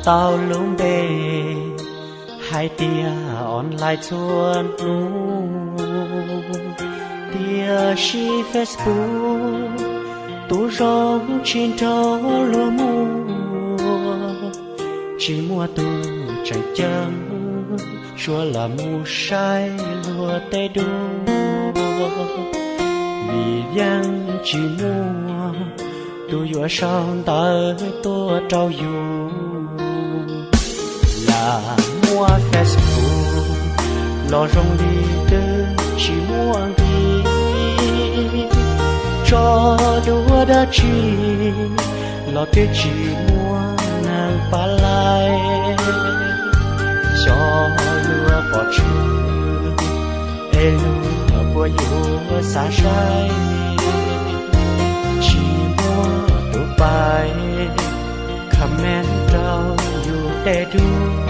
tau lub npe hais tias online txhua hnub, tiam sis Facebook tus zoo tsis nrog luag muaj, tsis muaj tus tseem ceeb, tsuas lam mus saib luag tej duab, vim yeej tsis muaj tus yuav sau ntawv tuaj rau yus. Lam muaj Facebook los zoo li twb tsis muaj nqi, tso duab dab tsi los twb tsis muaj neeg pab laij. Xyov luag pom tshwm es luag puas yuav xav saib, tsis muaj tus pab comment rau yus tej duab.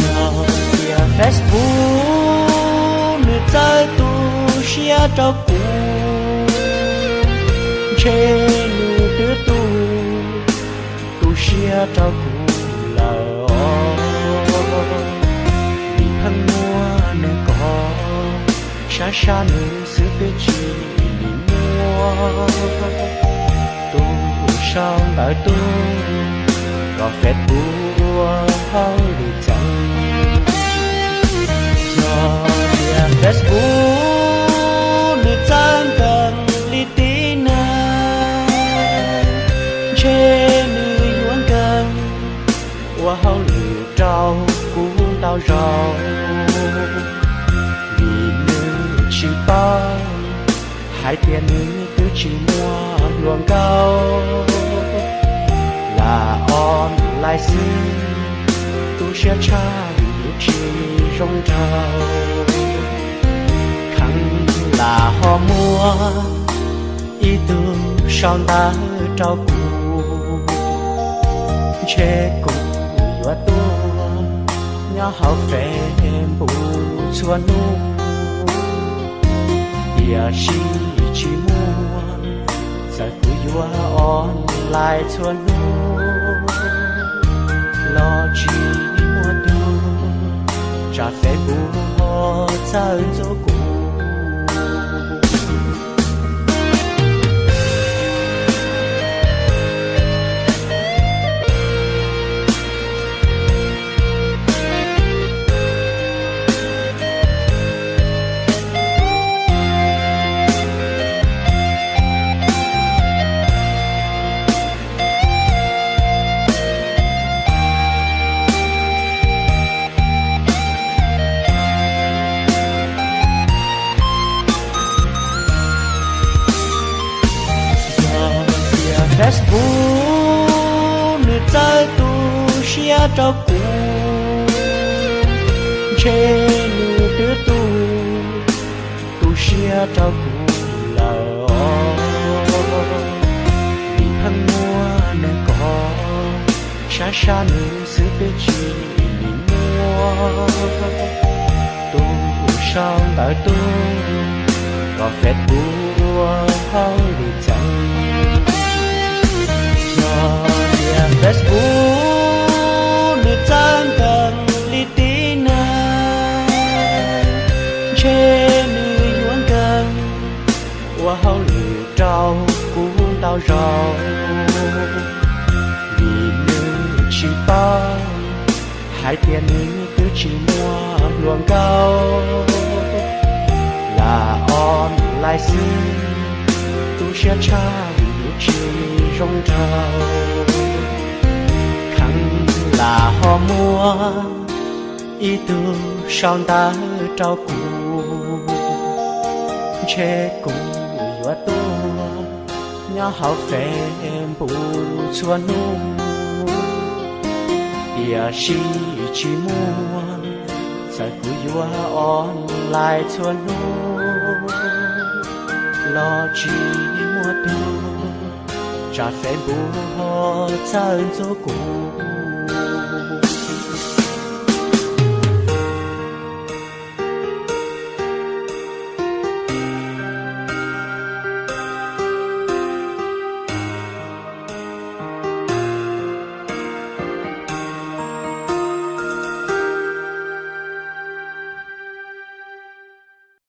Yog tias Facebook nws txawb tu siab rau kuv, ntshe nws twb tu tu siab rau kuv lawm os. Vim pheej muaj nws kov, sab sab nws xwb twb tsis muaj tus sau ntawv tuaj kom Facebook ua hauj lwm txawv. Yog tias Facebook nws txawb nkees li tib neeg, ntshe nws yuav nkees ua hauj lwm rau kuv ntau zaus, vim nws tsis paub hais tias nws twb tsis muaj hluas nkauj. Lam online xwb, tu siab tshaj vim yus tsis zoo nraug. Kheev lam ho muaj ib tug sau ntawv rau kuv, ntshe kuv yuav tuaj nyob hauv Facebook txhua hnub, tiam sis tsis muaj, txawm kuv yuav online txhua hnub los tsis muaj tus tsam Facebook ho txawj ntxub kuv. Yog tias Facebook nws txawj tu siab rau kuv, ntshe nws twb tu tu siab rau kuv lawm os. Vim pheej muaj nws kov, sab sab nws xwb twb tsis muaj tus sau ntawv tuaj kom Facebook ua hauj lwm txawv. Yog tias Facebook nws txawj nkees li tib neeg, ntshe nws yuav nkees ua hauj lwm rau kuv ntau zaus, vim nws tsis paub hais tias nws twb tsis muaj hluas nkauj. Lam online xwb, tu siab tshaj vim yus tsis zoo nraug. Kheev lam ho muaj ib tug sau ntawv rau kuv, ntshe kuv yuav tuaj nyob hauv Facebook txhua hnub, tiam sis tsis muaj, txawm kuv yuav online txhua hnub los tsis muaj tus tsam Facebook ho txawj ntxub kuv.